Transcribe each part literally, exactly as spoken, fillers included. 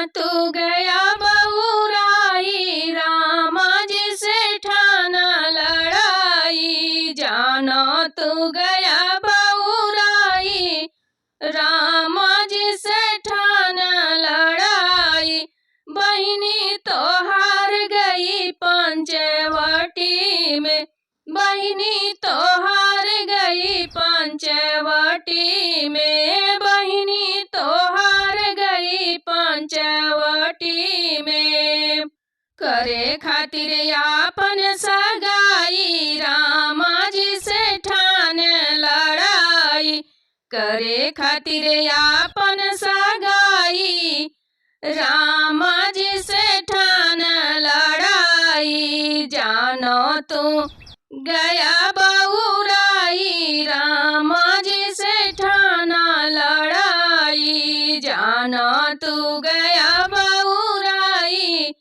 तू गया बउराई, रामा जी से ठाना लड़ाई, जानो तू गया बउराई, रामा जी से ठाना लड़ाई। बहिनी तोहार गई पंचवटी में, बहिनी तोहार गई पंचवटी में, बहिनी तोहार गई पंचवटी में। करे खातिर आपन सगाई, रामा जी से ठाने लड़ाई, करे खातिर आपन सगाई, रामा जी से ठान लड़ाई, जानो तू गया बउराई, रामा जी से ठान लड़ाई, जानो तू गया बउराई,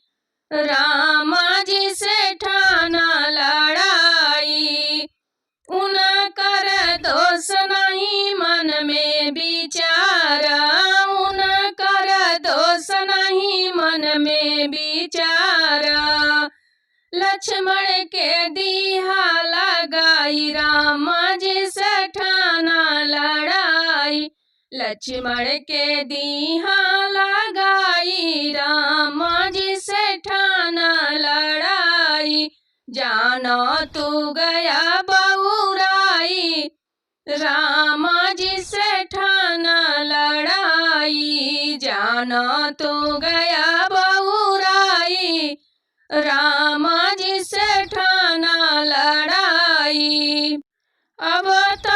रामा जी से ठान लड़ाई। उनकर दोष नहीं मन में विचार, उनकर दोष नहीं मन में विचार। लक्ष्मण के दिहा लगाई, रामा जी से ठाना लड़ाई, लक्ष्मण के दिहा लगाई, रामा जी से ठाना लड़ाई, जानो तू गया बउराई, रामा जी से ठाना लड़ाई, जानो तू गया बउराई, रामा जी से ठाना लड़ाई। अब त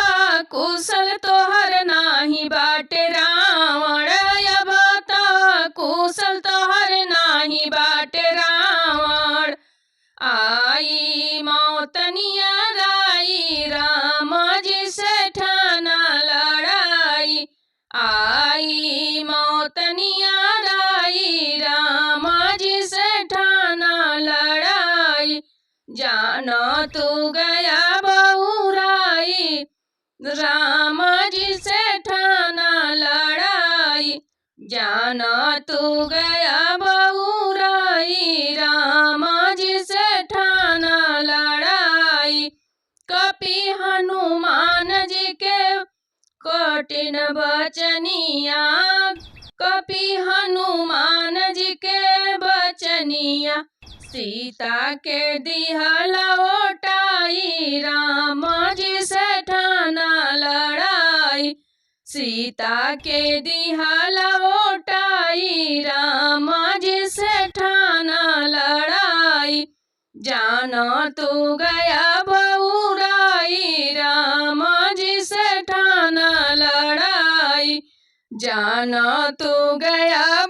कुशल तोहर नाही बाटे रावण, अब त कुशल तोहर नाही बाटे रावण। आई मौत नियराई, रामा जी से ठाना लड़ाई, आई मौत नियराई, रामा जी से ठाना लड़ाई, जानो तू गया बउराई, रामा जी से ठाना लड़ाई, जानो तू गया बउराई, रामा जी से ठाना लड़ाई। कपि हनुमान जी के कठिन बचनिया, कपि हनुमान जी के बचनिया, सीता के दिहा लौटाई, रामा जी से ठाना लड़ाई, सीता के दिहा लौटाई, रामा जी से ठाना लड़ाई, जानो तू गया बउराई, रामा जी से ठाना लड़ाई, जानो तू गया